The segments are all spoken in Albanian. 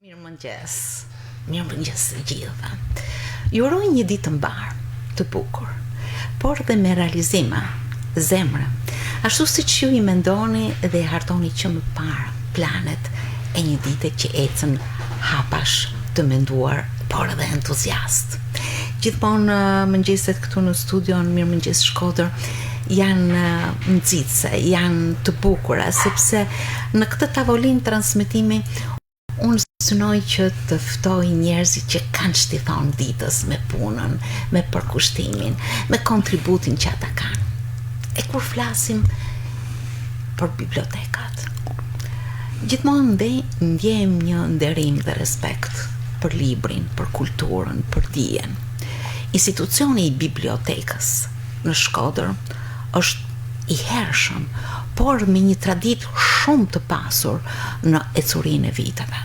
Mirëmëngjes, mirëmëngjes të gjithëve. Ju uroj një ditë të mbarë, të bukur, por dhe me realizime, zemre, ashtu siç ju i mendoni dhe i hartoni që më parë planet e një dite që ecën hapash të menduar, por edhe entuziast. Gjithmonë mëngjeset këtu në studion Mirëmëngjes Shkodër janë nxitëse, janë të bukura, sepse në këtë tavolinë transmetimi unë synoj që të ftoj njerëzit që kanë ç't'i thonë ditës me punën, me përkushtimin, me kontributin që ata kanë. E kur flasim për bibliotekat, gjithmonë ndej ndjejmë një nderim dhe respekt për librin, për kulturën, për dijen. Institucioni i bibliotekës në Shkodër është i hershëm, por me një traditë shumë të pasur në ecurinë e viteve.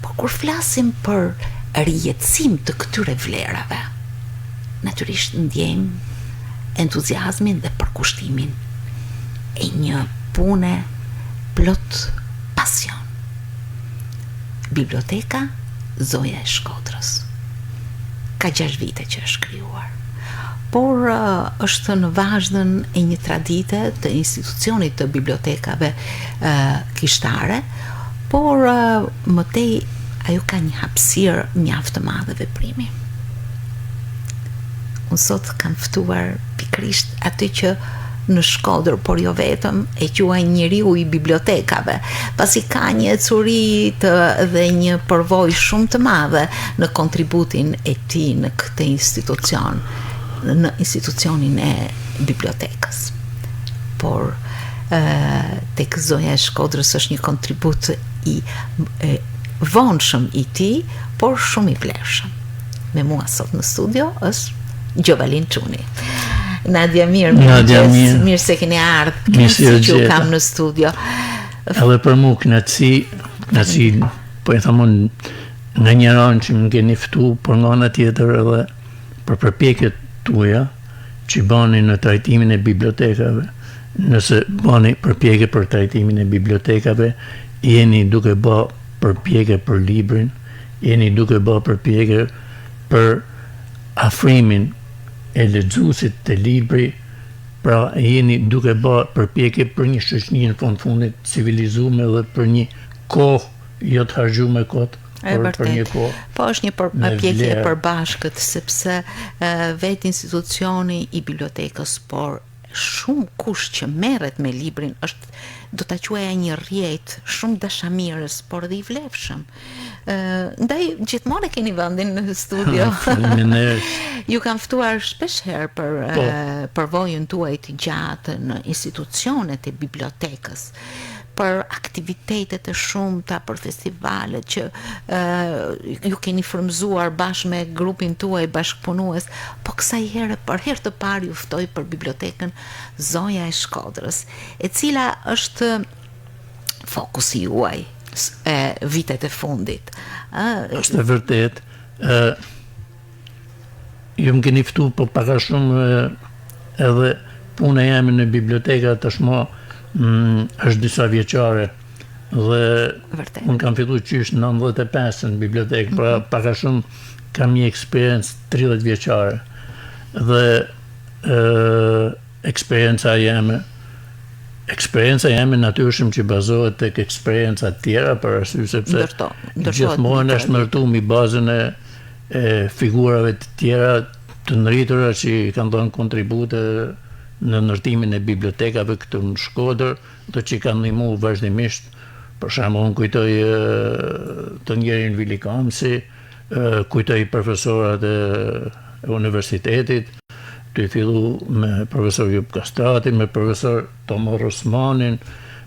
Po kur flasim për rijetësim të këtyre vlerave, natyrisht ndjejmë entuziazmin dhe përkushtimin e një pune plot pasion. Biblioteka Zoja e Shkodrës ka 6 vite që është krijuar. Por është në vazhdën e një tradite të institucionit të bibliotekave kishtare, por më tej ajo ka një hapësirë mjaft të madhe veprimi. Unë sot kam ftuar pikërisht atë që në Shkodër, por jo vetëm, e quajnë njeriu i bibliotekave, pasi ka një ecuri të dhe një përvojë shumë të madhe në kontributin e tij në këtë institucion, në institucionin e bibliotekës. Por tek Zoja e Shkodrës është një kontribut i e, vonshëm i tij, por shumë i vlefshëm. Me mua sot në studio është Gjovalin Çuni. Nadia mirë, Nadia mirë. Mirë se keni ardhur. Mirë se ju gjeta. kam në studio. Edhe për mu kënaqësi, kënaqësi, po e them unë nga njëra anë që më keni ftu, por nga ana tjetër edhe për përpjekjet tuaja që bani në trajtimin e bibliotekave, nëse bani përpjekje për trajtimin e bibliotekave, jeni duke ba përpjekje për librin, jeni duke ba përpjekje për afrimin e lexuesit te libri, pra jeni duke ba përpjekje për një shoqni në fund fundit civilizume dhe për një kohë jo të harxhume kot, E por për një vërtetë. kohë Po është një me përpjekje e vlerë. përbashkët sepse vetë institucioni i bibliotekës, por shumë kush që merret me librin është do ta quaja një rrjet shumë dashamirës, por edhe i vlefshëm. Ë ndaj gjithmonë e keni vendin në studio. Faleminderit. Ju kam ftuar shpesh herë për Po. përvojën tuaj të gjatë në institucionet e bibliotekës për aktivitetet e shumta, për festivalet që ju keni frymëzuar bashkë me grupin tuaj bashkëpunues, po kësaj here për herë të parë ju ftoj për bibliotekën Zoja e Shkodrës, e cila është fokusi juaj e vitet e fundit. Ë Është e vërtetë. Ë Ju më keni ftu, po pak a shumë edhe puna jeme në biblioteka tashmë mm, është disa vjeçare dhe Vërtet. unë kam fillu qysh në 95 në bibliotekë, pra mhm. pak a shumë kam një eksperiencë 30 vjeçare dhe ë eksperienca jeme eksperienca jeme natyrshëm që bazohet tek eksperienca të tjera për arsye sepse Ndërto, gjithmonë është ndërtu mbi bazën e e figurave të tjera të ndritura që kanë dhënë kontribute në ndërtimin e bibliotekave këtu në Shkodër dhe që kanë ndihmu vazhdimisht. Për shembull, unë kujtoj të ndjerin Vili Kamsi, kujtoj profesorat e universitetit, tu fillu me profesor Jup Kastratin, me profesor Tomor Osmanin,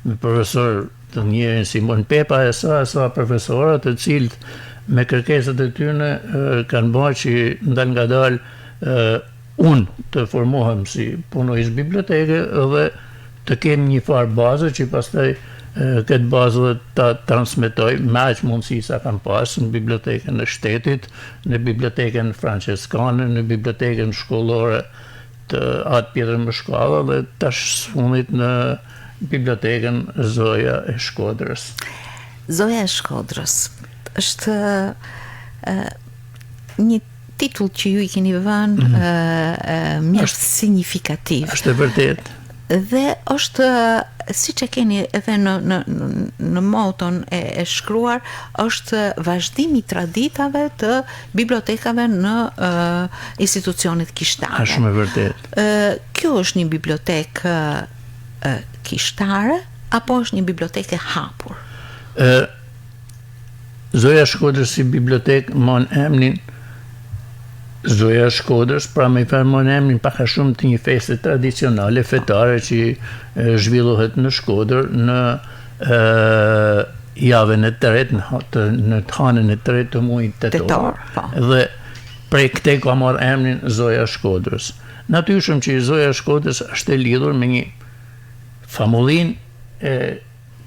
me profesor të ndjerin Simon Pepa e sa e sa profesora të cilët me kërkesat e tyne kanë ba që dalngadalë unë të formohem si punonjës biblioteke dhe të kem një farë baze që pastaj këtë bazë dhe ta transmetoj me aq mundësi sa kam pas në bibliotekën e shtetit, në bibliotekën franceskane, në bibliotekën shkollore të Atë Pjetër Mëshkalla dhe tash së fundit në bibliotekën Zoja e Shkodrës. Zoja e Shkodrës është një titull që ju i keni vënë mm -hmm. mjaft sinjifikativ. Është e vërtetë. Dhe është siç e keni edhe në në në moton e, e shkruar, është vazhdimi i traditave të bibliotekave në uh, institucionet kishtare. Është shumë e vërtetë. Ë kjo është një bibliotekë uh, kishtare apo është një bibliotekë e hapur? Ë Zoja e Shkodrës si bibliotekë mon emnin Zoja e Shkodrës, pra me i mon emnin pak a shumë të një feste tradicionale fetare që zhvillohet në Shkodër në e, javën e tretë, në, të, në të hanën e tretë të muajit tetor. Tetor, po. Dhe prej këtej ka marrë emnin Zoja e Shkodrës. Natyrshëm që Zoja e Shkodrës është e lidhur me një famullinë e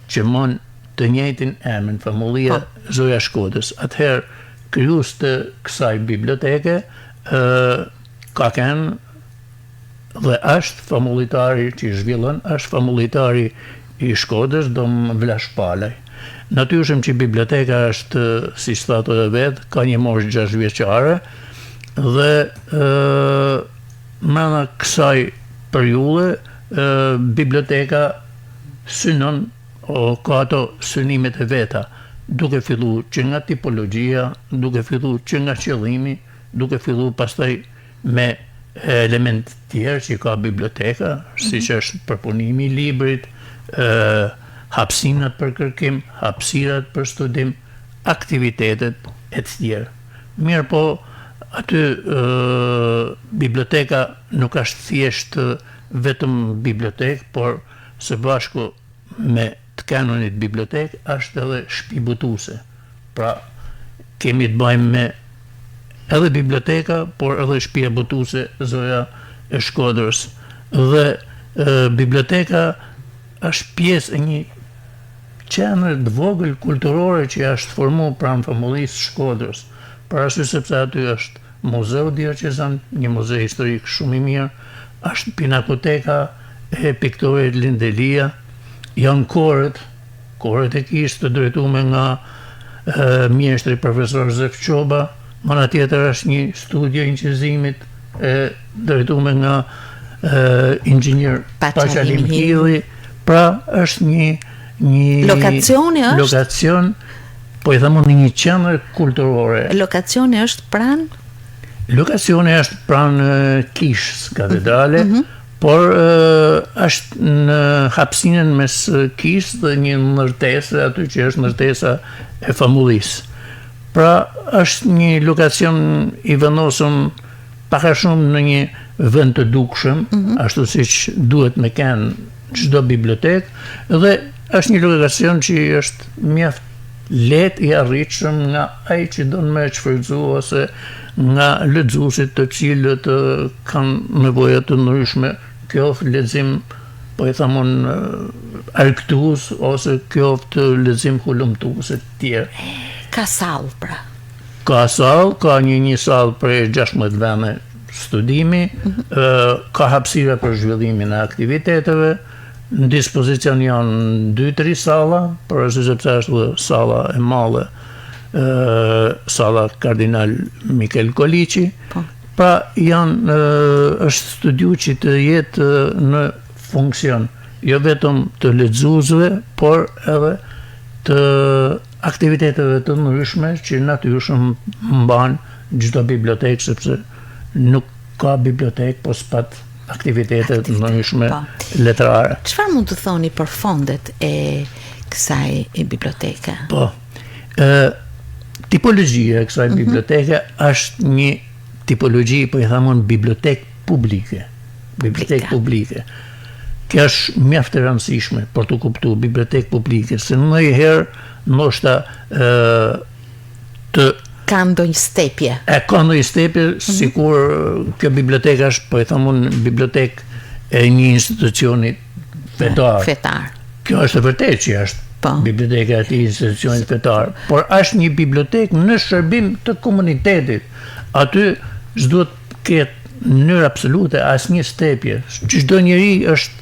që mon të njëjtin emrin, famullia po. Zoja e Shkodrës. Atëherë krijues të kësaj biblioteke ë ka qenë dhe është famullitari që zhvillon, është famullitari i Shkodrës, Dom Vlash Palaj. Natyrshëm që biblioteka është, siç thatë edhe vetë, ka një moshë 6 vjeçare dhe ë mrena kësaj periudhe ë biblioteka synon o ka ato synimet e veta, duke fillu që nga tipologjia, duke fillu që nga qëllimi, duke fillu pastaj me elementë tjerë që ka biblioteka, mm -hmm. siç është përpunimi i librit, ë hapësinat për kërkim, hapësirat për studim, aktivitetet e të tjerë. Mirëpo, aty ë biblioteka nuk është thjesht vetëm bibliotekë, por së bashku me të qenunit bibliotekë është edhe shtëpi botuese. Pra, kemi të bëjmë me edhe biblioteka, por edhe shtëpia botuese Zoja e Shkodrës. Dhe e, biblioteka është pjesë e një qendre të vogël kulturore që është formu pranë famullisë së Shkodrës. Për arsye sepse aty është Muzeu Dioqezan, një muze historik shumë i mirë, është Pinakoteka e piktorit Lin Delia, janë koret, koret e kishës të drejtume nga mjeshtri profesor Zef Çoba, nga ana tjetër është një studio incizimit e drejtume nga inxhinier Paçali Mhilli, pra është një një lokacioni është lokacion Po i them unë një qendër kulturore. Lokacioni është pranë? Lokacioni është pranë kishës katedrale, mm -hmm. por është në hapësinën mes kishës dhe një ndërtese aty që është ndërtesa e famullisë. Pra është një lokacion i vendosur pak a shumë në një vend të dukshëm, mm -hmm. ashtu siç duhet me kenë çdo bibliotekë dhe është një lokacion që është mjaft lehtë i arritshëm nga ai që don me shfrytëzu ose nga lexuesit të cilët kanë nevoja të ndryshme, qoftë lexim po i them unë argëtues ose qoftë lexim hulumtues e të tjerë. Ka sallë pra. Ka sallë, ka një një sallë prej 16 vende studimi, mm -hmm. ka hapësira për zhvillimin e aktiviteteve, në dispozicion janë 2-3 salla, për arsye sepse është dhe salla e madhe, salla Kardinal Mikel Koliqi. Po. Pra janë është studiu që të jetë në funksion jo vetëm të lexuesve, por edhe të aktiviteteve të ndryshme që natyrshëm mban çdo bibliotekë sepse nuk ka bibliotekë po s'pat aktivitete të ndryshme po. letrare. Çfarë mund të thoni për fondet e kësaj biblioteke? Po. Ë tipologjia e kësaj mm -hmm. biblioteke është një tipologji, po i them unë bibliotekë publike. Bibliotekë publike. Kjo është mjaft e rëndësishme për të kuptuar bibliotekë publike, se ndonjëherë ndoshta ë të ka ndonjë stepje. E ka ndonjë stepje, mm -hmm. sikur kjo bibliotekë është, po e them unë, bibliotekë e një institucioni fetar. Fetar. Kjo është e vërtetë që është po. biblioteka e atij institucioni fetar, por është një bibliotekë në shërbim të komunitetit. Aty s'duhet të ketë në mënyrë absolute asnjë stepje. Çdo njeri është.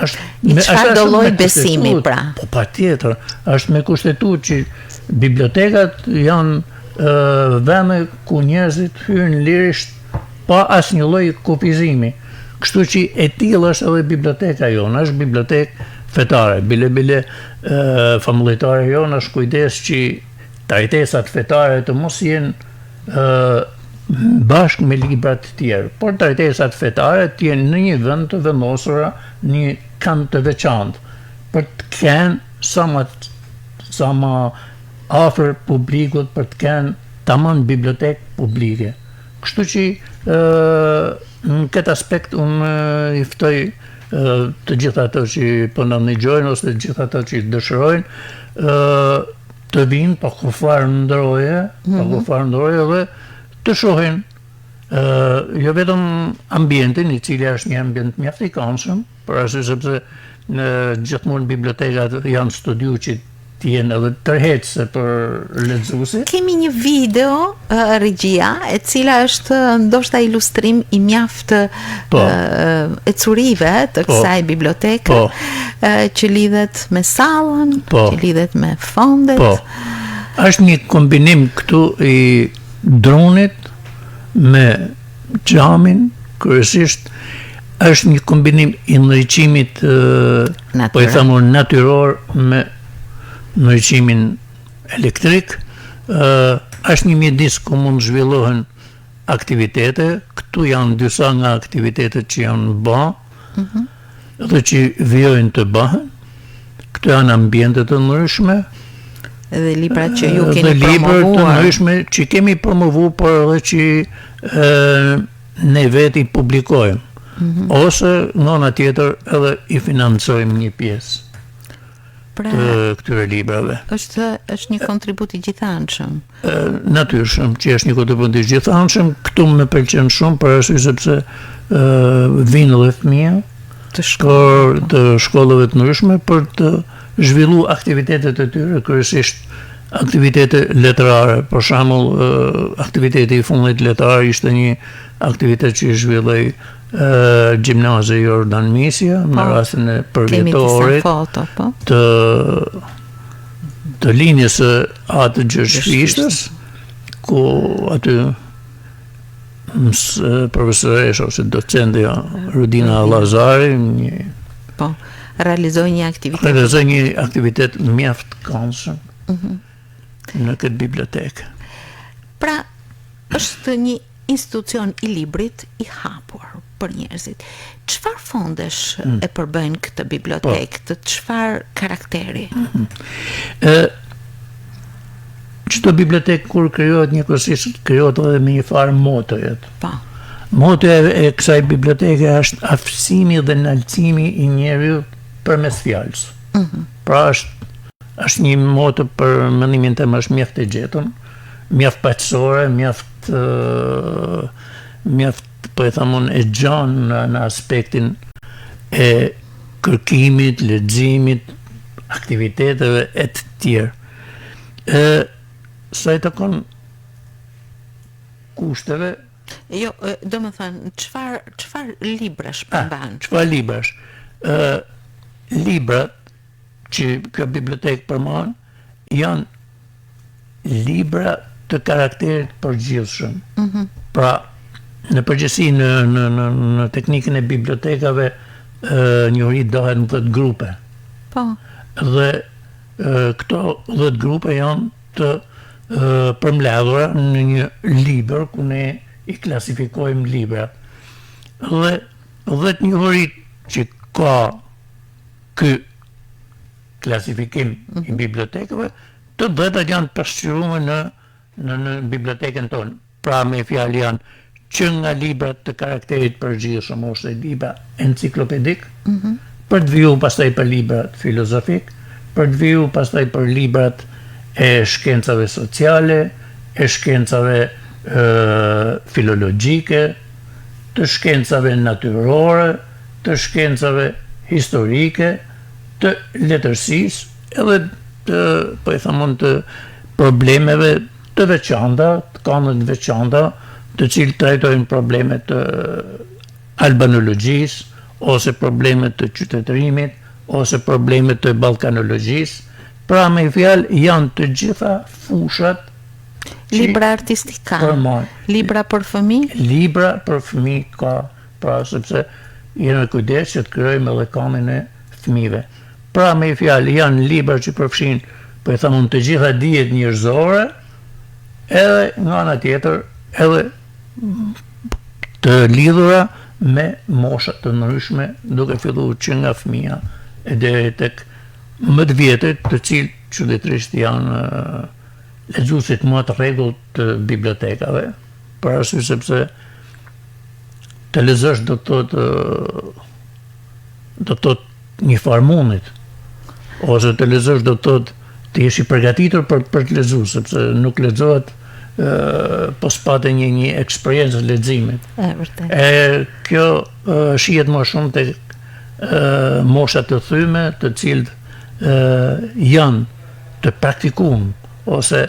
Është me çfarëdo lloj besimi pra. Po patjetër, është me kushtetutë që bibliotekat janë vende ku njerëzit hyjnë lirisht pa asnjë lloj kufizimi. Kështu që e tillë është edhe biblioteka jonë, është bibliotekë fetare. Bile bile famullitarja jonë është kujdes që trajtesat fetare të mos jenë bashkë me libra të tjerë, por trajtesat fetare të jenë në një vend të vendosura në një kënd të veçantë, për të qenë sa më sa më afër publikut për të qenë tamam bibliotekë publike. Kështu që ë në këtë aspekt unë i ftoj të gjithë ato që po na dëgjojnë ose të gjithë ato që dëshirojnë ë të vinë pa kurrfarë ndroje, mm -hmm. pa mhm. kurrfarë ndroje dhe të shohin ë jo vetëm ambientin, i cili është një ambient mjaft i këndshëm, për arsye sepse në gjithmonë bibliotekat janë studiu që të jenë edhe tërheqëse për lexuesit. Kemi një video uh, regjia e cila është ndoshta ilustrim i mjaft po. uh, ecurive të po. kësaj po. biblioteke po. uh, që lidhet me sallën, po. që lidhet me fondet. Po. Është një kombinim këtu i drunit me xhamin, kryesisht është një kombinim i ndriçimit po i them unë natyror me ndriçimin elektrik, është një mjedis ku mund të zhvillohen aktivitete, këtu janë disa nga aktivitetet që janë ba, mm -hmm. dhe që vijojnë të bëhen. Këtu janë ambiente të ndryshme. Dhe libra që ju keni promovuar. Dhe libra të ndryshme që kemi promovuar, por edhe që ë ne vetë i publikojmë. Mm -hmm. Ose nga ana tjetër edhe i financojmë një pjesë. Pra, të këtyre librave. Është është një kontribut i gjithanshëm. Natyrshëm që është një kontribut i gjithanshëm, këtu më pëlqen shumë për arsye sepse ë vijnë edhe fëmijë të shkollave, po. të shkollave të ndryshme për të zhvillu aktivitetet e tyre, kryesisht aktivitete letrare. Për shembull, aktiviteti i fundit letrar ishte një aktivitet që zhvilloi gjimnazi Jordan Misja me po, rastin e përvjetorit foto, po. të të lindjes së Atë Gjergj Fishtës, ku aty profesoresha ose docentja Rudina Llazari një po realizoi një aktivitet realizoi një aktivitet mjaft të këndshëm mm -hmm. në këtë bibliotekë. Pra është një institucion i librit i hapur për njerëzit. Çfarë fondesh mm. e përbëjnë këtë bibliotekë, po. të çfarë karakteri? Mm -hmm. Ë çdo bibliotekë kur krijohet njëkohësisht krijohet edhe me një farë motoje. Po. Motoja e kësaj biblioteke është aftësimi dhe naltësimi i njeriut përmes fjalës. Mm -hmm. Pra është është një moto për mendimin tim është mjaft e gjetun, mjaft paqësore, mjaft mjaft po e them unë e gjanë në, në aspektin e kërkimit, leximit, aktiviteteve e të tjerë. E sa i takon kushteve, Jo, domethënë, çfarë çfarë librash përmban? Çfarë librash? Ë librat që kjo bibliotekë përmban janë libra të karakterit të përgjithshëm. Mm -hmm. Pra, në përgjithësi në në në në teknikën e bibliotekave njohuritë ndahen në 10 grupe. Po. Dhe e, këto 10 grupe janë të e, përmbledhura në një libër ku ne i klasifikojmë librat. Dhe 10 njohuritë që ka ky klasifikim i mhm. bibliotekave, të dhjetat janë pasqyruar në në në bibliotekën tonë. Pra me fjalë janë që nga librat të karakterit përgjithshëm ose libra enciklopedik, mm -hmm. për të viju pastaj për librat filozofik, për të viju pastaj për librat e shkencave sociale, e shkencave e, filologjike, të shkencave natyrore, të shkencave historike, të letërsisë, edhe të, po e them unë, të problemeve të veçanta, të kande të veçanta, të cilët trajtojnë probleme të albanologjisë ose probleme të qytetërimit, ose probleme të ballkanologjisë, pra me një fjalë janë të gjitha fushat Libra artistikë ka. Libra për fëmijë? Libra për fëmijë ka, pra sepse jemi kujdes që të krijojmë edhe kamin e fëmijëve. Pra me një fjalë janë libra që përfshijnë, po e them unë, të gjitha dijet njerëzore, edhe nga ana tjetër edhe të lidhura me mosha të ndryshme, duke filluar që nga fëmija e deri tek më të vjetrit, të cilët çuditërisht janë lexuesit më të rregullt të bibliotekave, për arsye sepse të lexosh do të thotë do të thotë një farë mundit, ose të lexosh do të thotë të jesh i përgatitur për për të lexuar, sepse nuk lexohet po s'pate një një eksperiencë të leximit. E vërtetë. E kjo shihet më shumë tek mosha të thyme, të cilët janë të praktikuar ose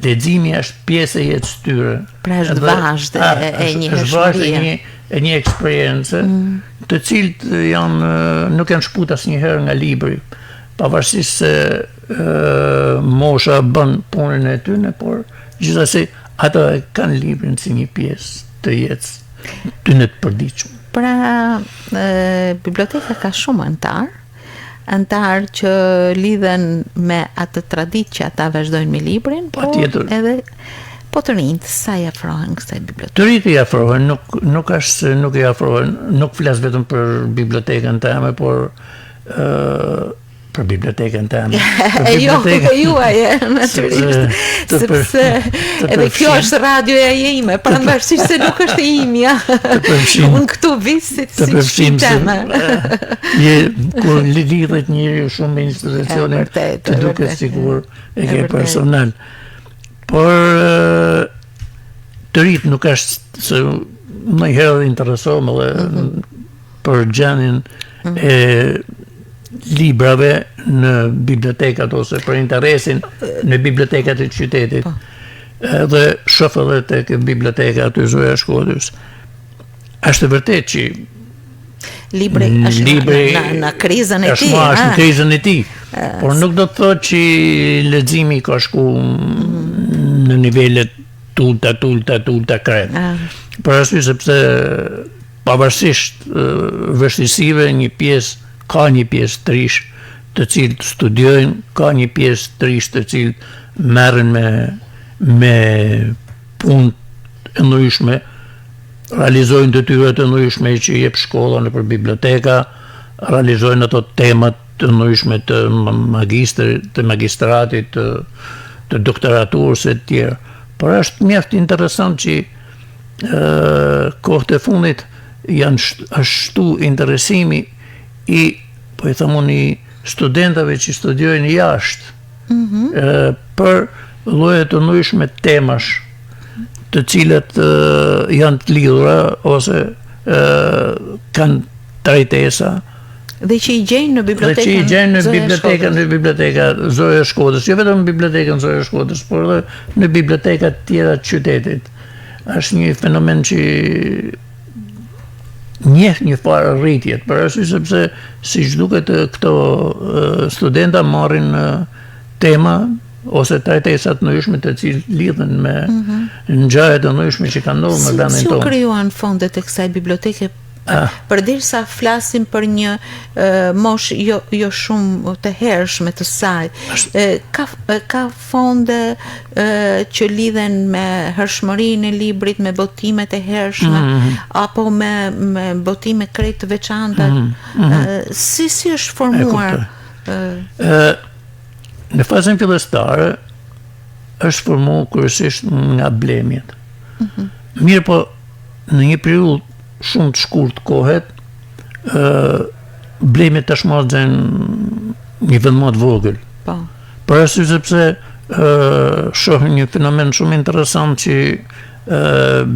leximi është pjesë e jetës së tyre. Pra është vazhdë e, e një është vazhdë e një e një eksperience, mm. të cilët janë nuk janë shkëput asnjëherë nga libri, pavarësisht se e, mosha bën punën e tyre, por gjithsesi ata e kanë librin si një pjesë të jetës tyre të përditshme. Pra, e, biblioteka ka shumë anëtarë, anëtarë që lidhen me atë traditë që ata vazhdojnë me librin, po edhe po të rinjtë sa i afrohen kësaj biblioteke. Të rinjtë i afrohen, nuk nuk është se nuk i afrohen, nuk flas vetëm për bibliotekën teme, por ë për bibliotekën teme. Për e jo, e juaj, natyrisht. Sepse edhe kjo është radioja ime, pavarësisht se nuk është e imja. Unë këtu vi si të përfshim se je kur lidhet njeriu shumë me institucionin të duket sikur e ke personal. Por të rinjtë nuk është se ndonjëherë dhe interesohem edhe mm -hmm. për gjendjen mm -hmm. e librave në bibliotekat ose për interesin në bibliotekat e qytetit. Po. Edhe shoh edhe tek biblioteka aty Zoja e Shkodrës. Është e vërtetë që libri është libri, në, në, në krizën e tij. Është në krizën e tij. Por nuk do të thotë që leximi ka shku në nivele të ulta, të ulta, të ulta krejt. Për arsye sepse pavarësisht vështirësive një pjesë ka një pjesë të rinjsh të cilët studiojnë, ka një pjesë të rinjsh të cilët merren me me punë të ndryshme, realizojnë detyra të ndryshme që jep shkolla nëpër biblioteka, realizojnë ato temat të ndryshme të magistër, të magistratit, të, të doktoraturës e të tjera. Por është mjaft interesant që ë kohët e fundit janë është shtu interesimi i po i them unë i studentave që studiojnë jashtë mm -hmm. për lloje të ndryshme temash të cilat janë të lidhura ose kanë trajtesa dhe që i gjejnë në bibliotekën dhe që i gjejnë në bibliotekën në biblioteka Zoja e Shkodrës, jo vetëm në bibliotekën Zoja e Shkodrës, por edhe në biblioteka të tjera të qytetit. Është një fenomen që njeh një farë rritje, për arsye sepse siç duket këto studenta marrin tema ose trajtesa të ndryshme të cilat lidhen me mm -hmm. ngjarje të ndryshme që kanë ndodhur në vendin tonë. Si u krijuan fondet e kësaj biblioteke? Ah. Përderisa flasim për një e, moshë jo jo shumë të hershme të saj, e, ka ka fonde e, që lidhen me hershmërinë e librit, me botimet e hershme mm -hmm. apo me me botime krejt të veçanta. Mm -hmm. e, si si është formuar? Ë Në fazën fillestare është formu kryesisht nga blemjet. Mm -hmm. Mirëpo, në një periudhë shumë të shkurt kohe, ë blemjet tashmë zënë një vend më të vogël. Po. Për arsye sepse ë shoh një fenomen shumë interesant që ë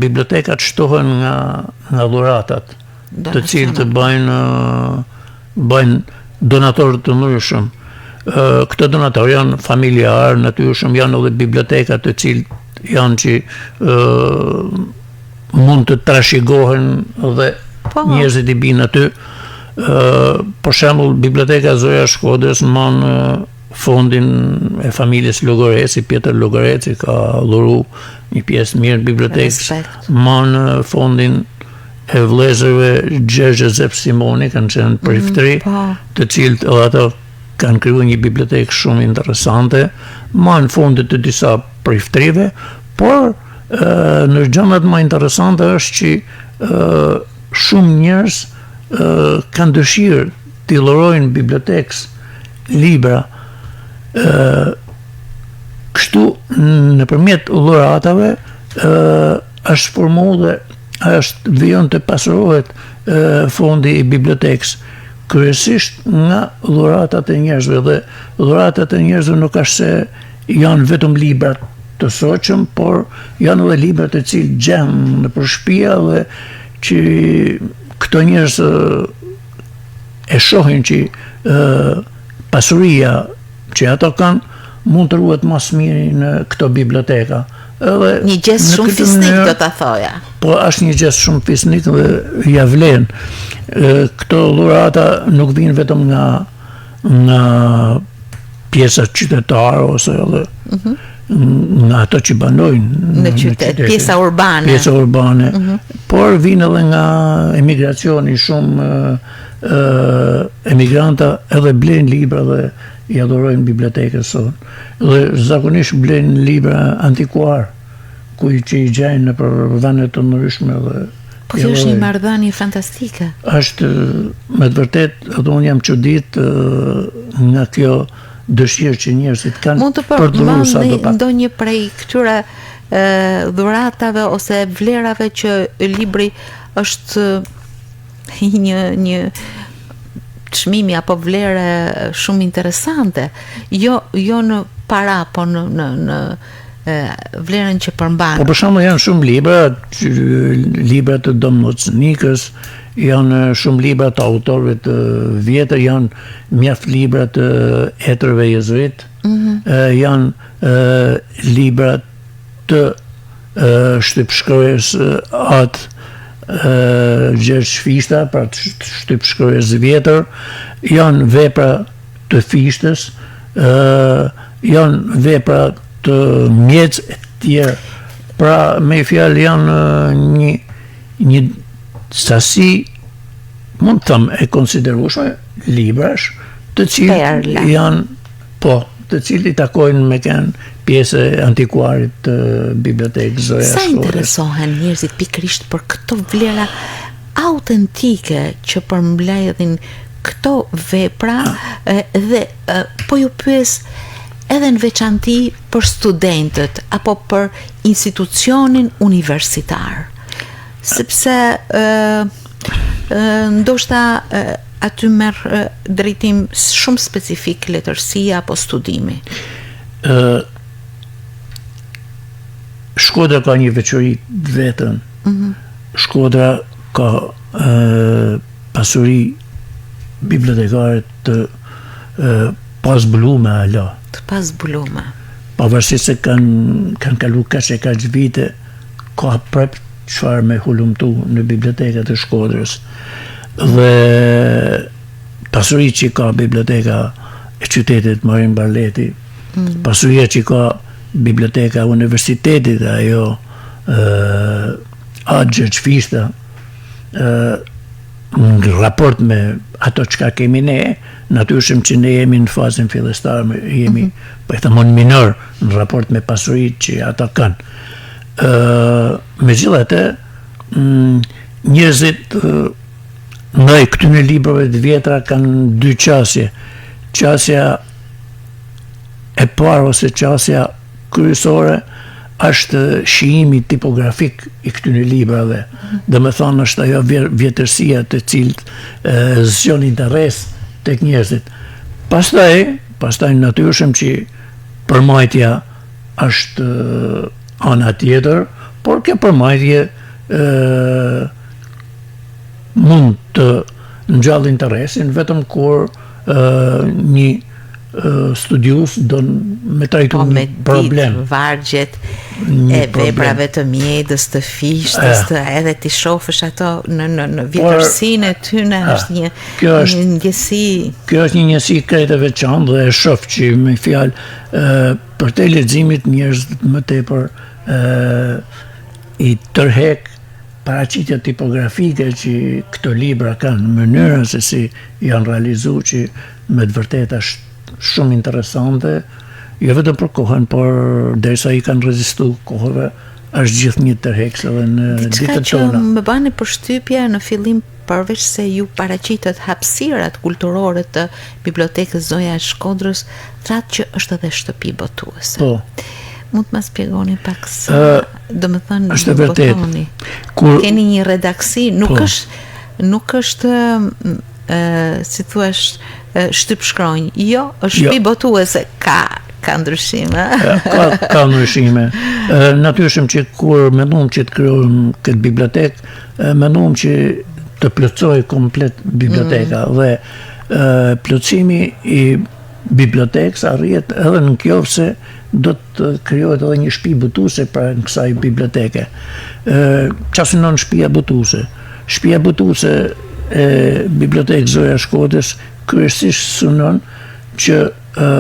bibliotekat shtohen nga nga dhuratat, të cilët bëjnë bëjnë donatorë të ndryshëm. Këto donatorë janë familjarë, natyrshëm janë edhe biblioteka të cilët janë që mund të trashëgohen dhe Po. Njerëzit i binë aty. Ë për shembull biblioteka Zoja e Shkodrës mban fondin e familjes Logoreci, Pjetër Logoreci ka dhuru një pjesë mirë të bibliotekës. Mban fondin e vëllezërve Gjergj e Zef Simoni, kanë qenë mm, priftëri, mm, po. të cilët edhe ato kanë kriju një bibliotekë shumë interesante, mban fonde të disa priftërive, por në gjërat më interesante është që shumë njerëz kanë dëshirë t'i dhurojnë bibliotekës libra kështu nëpërmjet dhuratave është formu dhe është vijon të pasurohet fondi i bibliotekës kryesisht nga dhuratat e njerëzve dhe dhuratat e njerëzve nuk është se janë vetëm libra të sotshëm, por janë edhe libra të cilët gjen nëpër shpia dhe që këto njerëz e shohin që pasuria që ato kanë mund të ruhet më së miri në këto biblioteka. Edhe një gjest shumë fisnik do ta thoja. Po është një gjest shumë fisnik dhe ja vlen. Këto dhurata nuk vijnë vetëm nga nga pjesa qytetare ose edhe mm -hmm. nga ato që banojnë në, në qytet, në pjesa urbane. Pjesa urbane. Mm -hmm. Por vijnë edhe nga emigracioni shumë ë emigranta edhe blejnë libra dhe ia dhurojnë bibliotekës sonë. Dhe zakonisht blejnë libra antikuar, ku i që i gjejnë nëpër vende të ndryshme dhe Po kjo është një marrëdhënie fantastike. Është me të vërtetë edhe unë jam çudit nga kjo dëshirë që njerëzit kanë Mund të për të dhuruar sado pak. Ndonjë prej këtyre dhuratave ose vlerave që libri është një një çmimi apo vlere shumë interesante, jo jo në para, po në në në e, vlerën që përmban. Po për shembull janë shumë libra, libra të Dom Noc Nikës, janë shumë libra të autorëve të vjetër, janë mjaft libra të etërve jezuit, mm -hmm. janë e, libra të shtypshkronjës At Gjergj Fishta, pra të shtypshkronjës vjetër, janë vepra të Fishtës, janë vepra të Mjedës e tjerë. Pra, me fjalë janë një, një sasi, mund të them e konsiderueshme, librash, të cilët janë Po, të cilët i takojnë me kenë pjesë e antikuarit të bibliotekës Zoja Sa interesohen njerëzit pikërisht për këto vlera autentike që përmbledhin këto vepra ah. dhe po ju pyes edhe në veçanti për studentët apo për institucionin universitar. Sepse ë ndoshta aty merr drejtim shumë specifik letërsia apo studimi. Ë Shkodra ka një veçori të vetën. Mm -hmm. Shkodra ka ë pasuri bibliotekare të ë pazbulume hala. Të pazbulume. Pavarësisht se kanë kanë kalu kaq e kaq vite, ka prap çfarë me hulumtu në bibliotekat e Shkodrës dhe pasuritë që ka biblioteka e qytetit Marin Barleti, mm. pasuria që ka biblioteka e universitetit ajo At Gjergj Fishta në raport me ato çka kemi ne, natyrshëm që ne jemi në fazën fillestare, jemi, mm -hmm. po e them unë minor në raport me pasuritë që ata kanë. Ë, megjithatë, mm, njerëzit ndaj këtyre librave të vjetra kanë dy qasje. Qasja e parë ose qasja kryesore është shijimi tipografik i këtyre librave. Domethënë është ajo vjetërsia të cilët zgjon interes tek njerëzit. Pastaj, pastaj natyrshëm që përmajtja është ana tjetër, por kjo përmajtje mund të ngjallë interesin vetëm kur një. studius don me trajtu po, një problem. Po me vargjet e veprave të Mjedës, të Fishtës, të edhe t'i shofësh ato në në në vjetërsinë e tyne është një kjo është një ndjesi. Kjo është një ndjesi krejt e veçantë dhe e shoh që me fjalë ë përtej leximit njerëzit më tepër ë i tërhek paraqitja tipografike që këto libra kanë, mënyra se si janë realizu që me të vërtetë është shumë interesante, jo vetëm për kohën, por derisa i kanë rezistu kohëve, është gjithnjë tërheqëse edhe në Diçka ditët që tona. më bani përshtypje në fillim përveç se ju paraqitët hapësirat kulturore të Bibliotekës Zoja e Shkodrës, thatë që është edhe shtëpi botuese. Po. Mund të ma shpjegoni pak sa, domethënë është e vërtetë. botoni. Kur Keni një redaksi, nuk Po. është nuk është ë si thua shtyp shkronjë. Jo, është Jo. shtëpi botuese, ka ka ndryshime. ka, ka ndryshime. Ë, Natyrshëm që kur mendum që të krijojmë këtë bibliotekë, ë, mendum që të plotësoj komplet biblioteka mm. dhe ë, plotësimi i bibliotekës arrihet edhe në qoftë se do të krijohet edhe një shtëpi botuese pranë kësaj biblioteke. Ë, Çfarë synon shtëpia botuese? Shtëpia botuese e bibliotekës Zoja e Shkodrës kryesisht synon që ë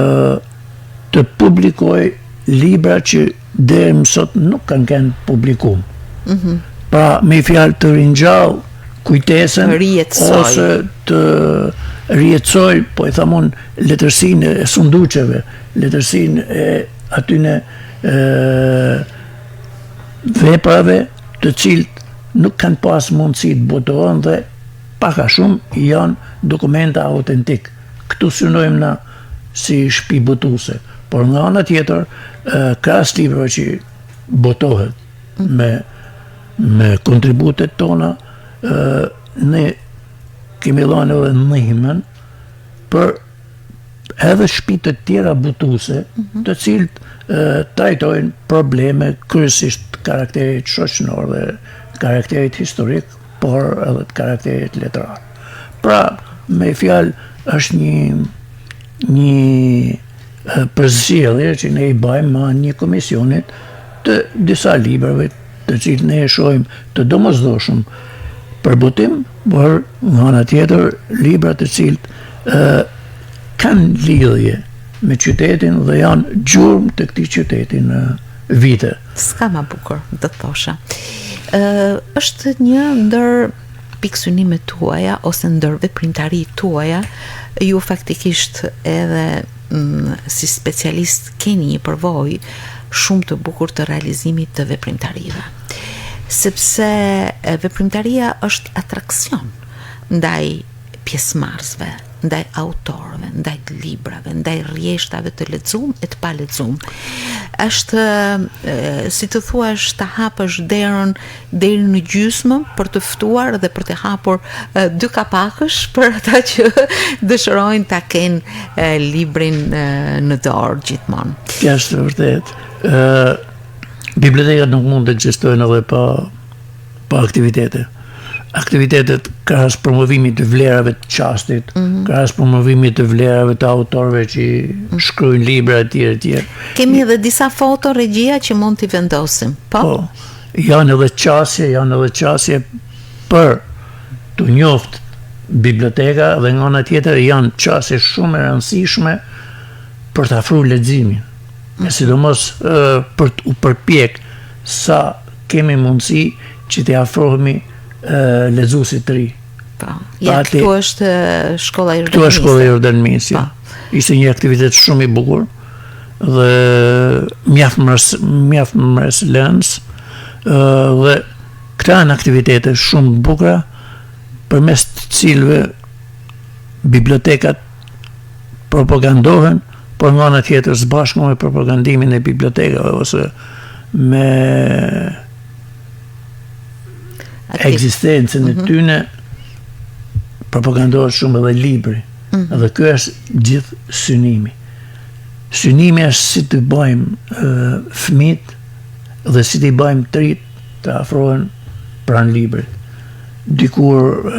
të publikoj libra që deri më sot nuk kanë qenë publikum. Mm -hmm. Pra, me fjalë të ringjall kujtesën Rijetësoj. ose të rijetësoj, po i tham unë, letërsinë e sunduqeve, letërsinë e atyne e, veprave të cilët nuk kanë pas mundësi të botohen dhe pak a shumë janë dokumenta autentik. Këtu synojmë na si shtëpi botuese, por nga ana tjetër, krahas librave që botohet me me kontributet tona, ne kemi dhënë edhe ndihmën për edhe shtëpi të tjera botuese, mm -hmm. të cilët trajtojnë probleme kryesisht të karakterit shoqëror dhe karakterit historik, por edhe të karakterit letrar. Pra, me fjalë është një një përzgjedhje që ne i bëjmë me një komisionit të disa librave të cilët ne e shohim të domosdoshëm për botim, por nga ana tjetër libra të cilët ë kanë lidhje me qytetin dhe janë gjurmë të këtij qyteti në vite. S'ka ma bukur, do të thosha. Ë është një ndër pikësynimet tuaja ose ndër veprimtaritë tuaja, ju faktikisht edhe mm, si specialist keni një përvojë shumë të bukur të realizimit të veprimtarive. Sepse veprimtaria është atraksion ndaj pjesëmarrësve, ndaj autorëve, ndaj librave, ndaj rrjeshtave të lexum e të pa lexum. Është si të thuash ta hapësh derën deri në gjysmë për të ftuar dhe për të hapur dy kapakësh për ata që dëshirojnë ta kenë librin në dorë gjithmonë. Kjo është e vërtetë. Ë bibliotekat nuk mund të ekzistojnë edhe pa pa aktivitete. Aktivitetet krahas promovimit të vlerave të çastit, mm -hmm. krahas promovimit të vlerave të autorëve që shkruajnë libra etj etj. Kemi edhe disa foto regjia që mund t'i vendosim. Po. Po. Janë edhe qasje, janë edhe qasje për të njoft biblioteka dhe nga ana tjetër janë qasje shumë e rëndësishme për të afruar leximin. Mm. E sidomos për të u përpjek sa kemi mundësi që t'i afrohemi lexuesit të ri. Po. Ja, këtu është shkolla Jordan Këtu është shkolla Jordan Misja. Po. Ishte një aktivitet shumë i bukur dhe mjaft mres, mjaft mbresëlënës dhe këta janë aktivitete shumë të bukura përmes të cilëve bibliotekat propagandohen, por nga ana tjetër së bashku me propagandimin e bibliotekave ose me ekzistencën e mhm. tyne propagandohet shumë edhe libri. Mm -hmm. Dhe ky është gjithë synimi. Synimi është si të bëjmë fëmijët dhe si t'i bëjmë të rinjtë të afrohen pranë librit. Dikur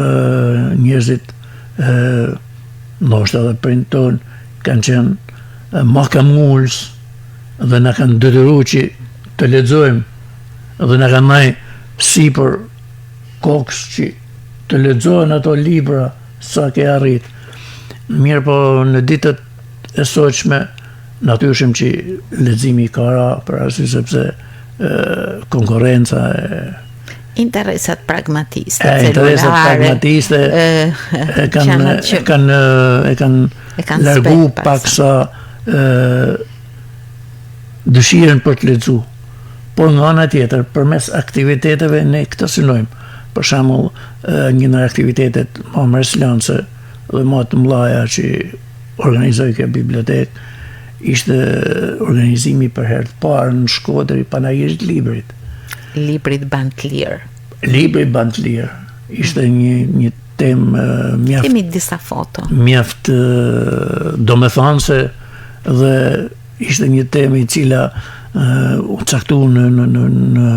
njerëzit ndoshta edhe prindët tonë kanë qenë ma këmbëngulës dhe na kanë detyru që të lexojmë dhe na kanë nejt sipër kokës që të lexohen ato libra sa ke arrit. Mirëpo në ditët e sotshme natyrshëm që leximi ka ra për arsye sepse konkurrenca e interesat pragmatiste, e, interesat pragmatiste e, e kanë e kanë e kanë e kanë largu paksa e, dëshirën për të lexu. Por nga ana tjetër, përmes aktiviteteve ne këtë synojmë. Për shembull, një ndër aktivitetet më mbresëlënëse dhe më të mëdha që organizoi kjo bibliotekë ishte organizimi për herë të parë në Shkodër i Panairit të Librit. Libri t'ban të lirë. Libri t'ban të lirë. Ishte një një temë mjaft Kemi disa foto. Mjaft domethënëse dhe ishte një temë e cila u caktu në në në në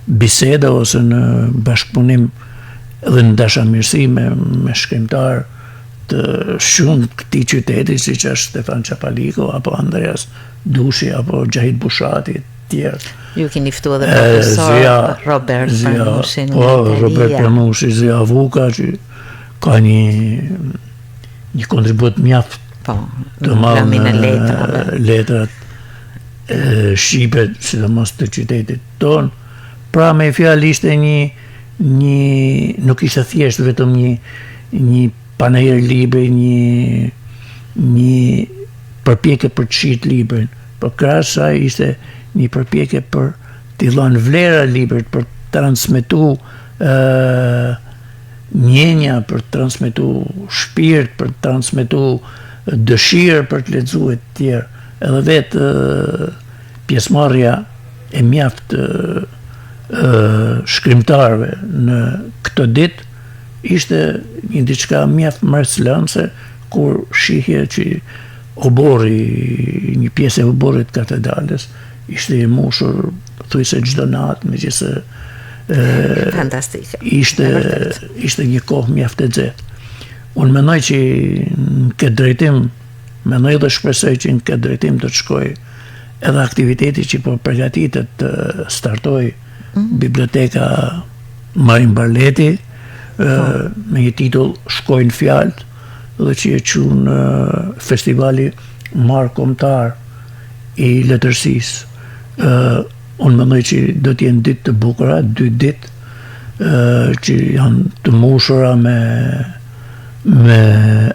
biseda ose në bashkëpunim dhe në dashamirësi me me shkrimtarë të shumtë të këtij qyteti, siç është Stefan Çapaliko apo Andreas Dushi apo Xhahit Bushati e tjerë. Ju keni ftuar edhe profesor Zia, Robert Pranushin po, Robert Pranushi, Zia Vuka që ka një një kontribut mjaft po, të madh në letrave. letrat shqipe, sidomos të qytetit tonë. Pra me fjalë ishte një një nuk ishte thjesht vetëm një një panair libri, një një përpjekje për të shit librin, por krahas saj ishte një përpjekje për t'i dhënë vlera librit, për të transmetu ë ndjenja, për të transmetu shpirt, për të transmetu dëshirë për të lexuar e të tjerë. Edhe vetë pjesëmarrja e mjaft shkrimtarëve në këto ditë ishte një diçka mjaft mbresëlënëse kur shihje që oborri, një pjesë e oborrit të katedrales ishte i mbushur thuajse çdo natë, megjithëse fantastike. Ishte ishte një kohë mjaft e nxehtë. Unë mendoj që në këtë drejtim, mendoj dhe shpresoj që në këtë drejtim do të shkojë edhe aktiviteti që po përgatitet të startojë mm. biblioteka Marin Barleti po. me një titull Shkojnë fjalët dhe që e quan festivali mbarëkombëtar i letërsisë. Unë mendoj që do të jenë ditë të bukura, dy ditë që janë të mbushura me me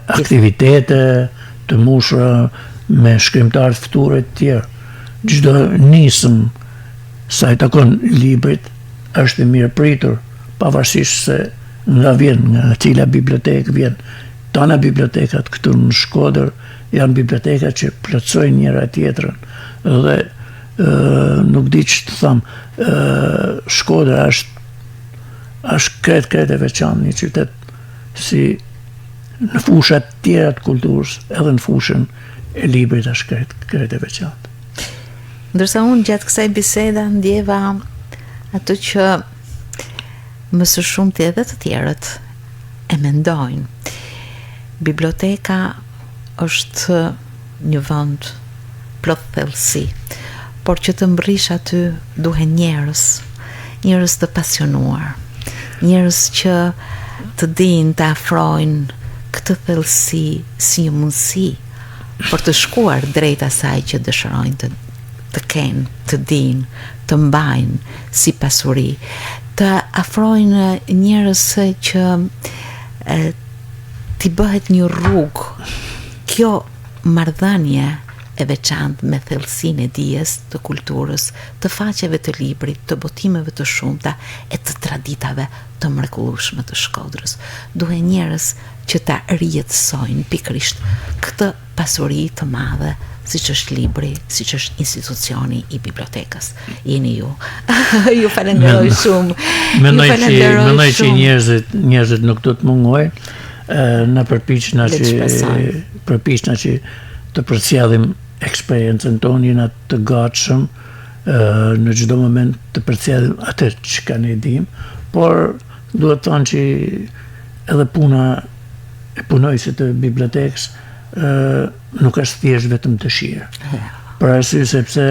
aktivitete, të mbushura me shkrimtarë të ftuar e të tjerë. Çdo nismë sa i takon librit është e mirëpritur, pavarësisht se nga vjen, nga cila bibliotekë vjen. Tana bibliotekat këtu në Shkodër janë biblioteka që plotësojnë njëra tjetrën dhe nuk di ç'të them, Shkodra është është krejt krejt e veçantë, një qytet si në fushat tjera të kulturës, edhe në fushën e librit është krejt krejt e veçantë. Ndërsa unë gjatë kësaj bisede ndjeva atë që më së shumti edhe të tjerët e mendojnë. Biblioteka është një vend plot thellësi, por që të mbërrish aty duhen njerëz, njerëz të pasionuar, njerëz që të dinë të afrojnë këtë thellësi si një mundësi për të shkuar drejt asaj që dëshirojnë të të kenë, të dinë, të mbajnë si pasuri, të afrojnë njerëz që e, t'i bëhet një rrugë kjo marrëdhënie e veçantë me thellësinë e dijes, të kulturës, të faqeve të librit, të botimeve të shumta e të traditave të mrekullueshme të Shkodrës. Duhen njerëz që ta rijetësojnë pikërisht këtë pasuri të madhe, siç është libri, siç është institucioni i bibliotekës. Jeni ju. ju falenderoj shumë. Mendoj që mendoj që njerëzit njerëzit nuk do të mungojnë. Na përpiqna që përpiqna që të përcjellim eksperiencën tonë, jena të gatshëm në çdo moment të përcjellim atë çka ne dimë, por duhet thënë që edhe puna e punonjësit të bibliotekës nuk është thjesht vetëm dëshirë. Për arsye sepse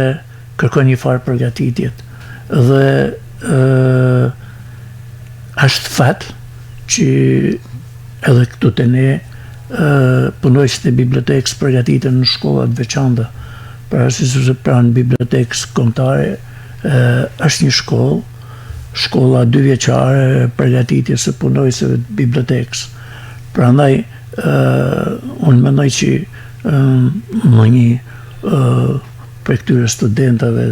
kërkon një farë përgatitjet dhe ë është fat që edhe këtu te ne punonjësit e bibliotekës përgatiten në shkolla të veçanta, për arsye sepse pranë bibliotekës kombëtare është një shkollë, shkolla dyvjeçare e përgatitjes së punonjësve të bibliotekës. Prandaj unë mendoj që ndonjë prej këtyre studentave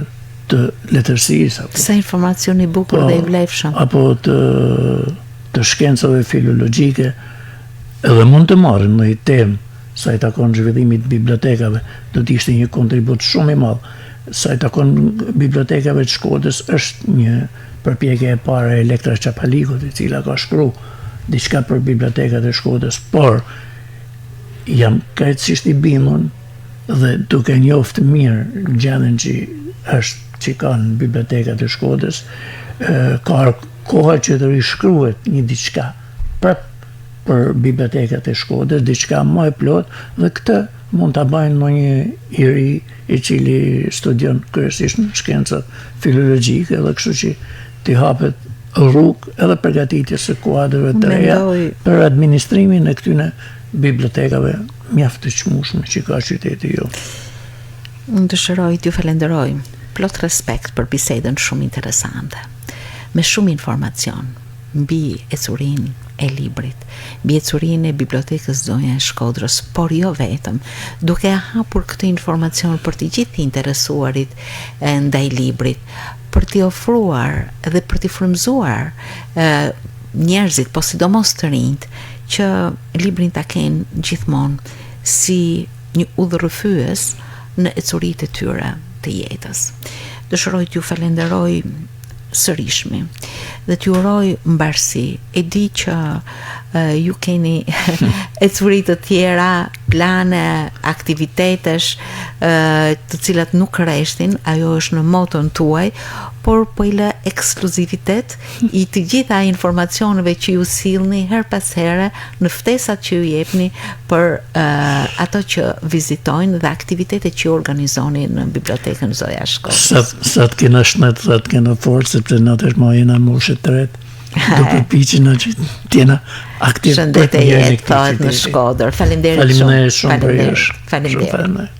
të letërsisë apo Sa informacion i bukur po, dhe i vlefshëm. Apo të të shkencave filologjike edhe mund të marrin ndonjë temë sa i takon zhvillimit të bibliotekave, do të ishte një kontribut shumë i madh. Sa i takon bibliotekave të Shkodrës është një përpjekje e parë e Elektra Çapalikut, e cila ka shkru diçka për bibliotekat e Shkodrës, por jam krejtësisht i bindur dhe duke njoftë mirë gjendjen që është që kanë bibliotekat e Shkodrës, ka ardhur koha që të rishkruhet një diçka prap për bibliotekat e Shkodrës, diçka më e plotë dhe këtë mund ta bëjnë ndonjë i ri i cili studion kryesisht në shkencat filologjike dhe kështu që t'i hapet rrugë edhe përgatitjes së kuadrove të reja për administrimin e këtyre bibliotekave mjaft të çmueshme që ka qyteti jonë. Unë dëshiroj t'ju falenderoj plot respekt për bisedën shumë interesante, me shumë informacion mbi ecurinë e librit, mbi ecurinë e Bibliotekës Zoja e Shkodrës, por jo vetëm, duke e hapur këtë informacion për të gjithë të interesuarit ndaj librit, për t'i ofruar dhe për t'i frymëzuar njerëzit, po sidomos të rinjtë, që librin ta kenë gjithmonë si një udhërrëfyes në ecuritë e tyre të jetës. Dëshiroj t'ju falenderoj sërishmi dhe t'ju uroj mbarësi. E di që ju keni ecuri të tjera, plane, aktivitetesh, të cilat nuk reshtin, ajo është në moton tuaj, por po i lë ekskluzivitet i të gjitha informacioneve që ju sillni herë pas here në ftesat që ju jepni për uh, ato që vizitojnë dhe aktivitetet që ju organizoni në bibliotekën Zoja e Shkodrës. Sa, sa të kena shnet, sa të kena forcë, sepse na tashmë jena moshë e tretë, do përpiqena që të jena aktiv për të njerëzit e këtij qyteti. Në Shkodër. Faleminderit shumë. Faleminderit shumë për ju. Faleminderit.